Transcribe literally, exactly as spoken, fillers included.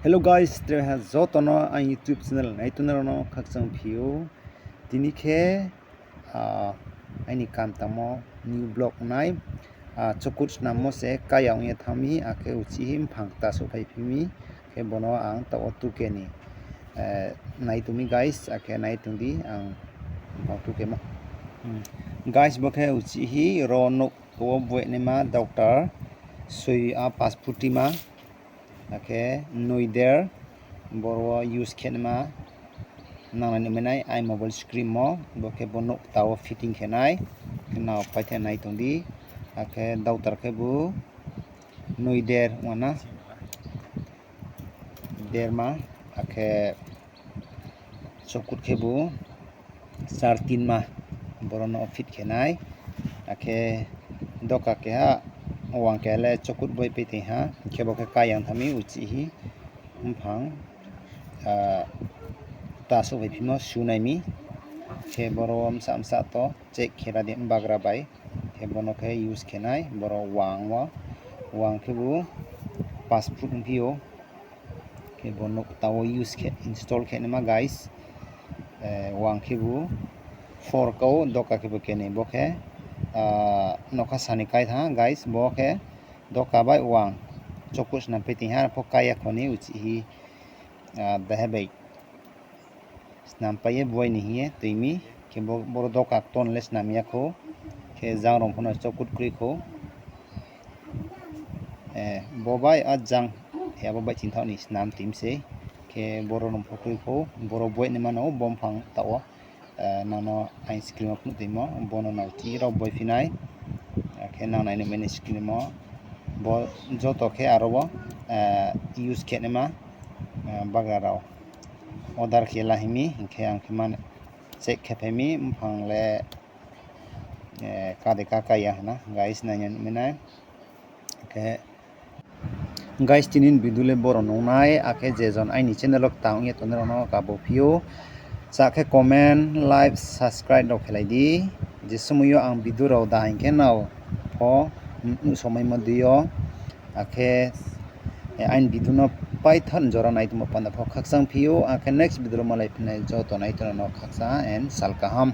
Hello guys, tre ha jotono ang YouTube channel naitongnai rokno khakchang phio. Tini khe, ah, aini kam tamo new vlog nai, ah, chokut snammo se kaya wngya thangmi, akhe uchihi mphang ta sophai phimi, khe bono ang tao two K ni, eh, naitongmi guys, akhe naitongdi ang mphang two K ma. Hmm. Guys, bo khe uchihi ro nuk o buainima doctor sui a pasputima. Akhe nui der boro use khenma nangnai nukmani ai mobile screen mo, bo khe bo nuk tao fitting khenai, khe nao paithak nai tongdi. Akhe dautar khe bo nui der wana derma, akhe chokut khe bo char tin ma borono fit khenai. Akhe doka keha wang keha le chokut bai pai tongha, khe bo khe kayang thami uchihi mphang, ah, ta sobai phimo sunaimi. Khe boro msa msa to check khera di bagra bai, khe bono khe use khenai boro wang o, wang khe bo passport wngphio. Khe bo nuk tao use khe install khe nima guys. Eh, wang khe bo four kau doka khe bo kenwi bo khe, ah, nokha sani kai tha guys, bo khe doka bai wang chokut snam pai tongha, pho kaya khoni uchihi, ah, dahe bai snam paiye buaini hiye twimi. Khe bo, boro doka ton le snam ya kho. Khe jang rong phano chokut kwrwi kho. Eh, bo bai a jang ya bo bai chingthok ni snam tim se. Khe boro rong pho kwrwi kho. Boro buaini mano bo mphang tao. Eh, nano ice cream o phunuk timo. Bono nao chi rok boi phinai. Eh, khe nang nai nukmani screen o. Bo joto khe aro bo, eh, use khe nima, eh, bagra rao. Order khe lahimi, hinkhe ang khe mane check khe phaimi, mphang le, eh, kade ka kaya hana, guys, naina nukmani. Khe, guys, tinin video le boro nungnai, akhe je jon aini channel o kwta wngya tongnai rokno kabo phio. Cha khe comment, like, subscribe rok khelai di. Je somoio ang video rok da hinkhe nao pho, mm, somoi mo dio. Akhe, eh, aini video no paithak jora nai tongma panda pho khakchang phio, akhe next video malai phinai joto nai tono khaksa and sal kaham.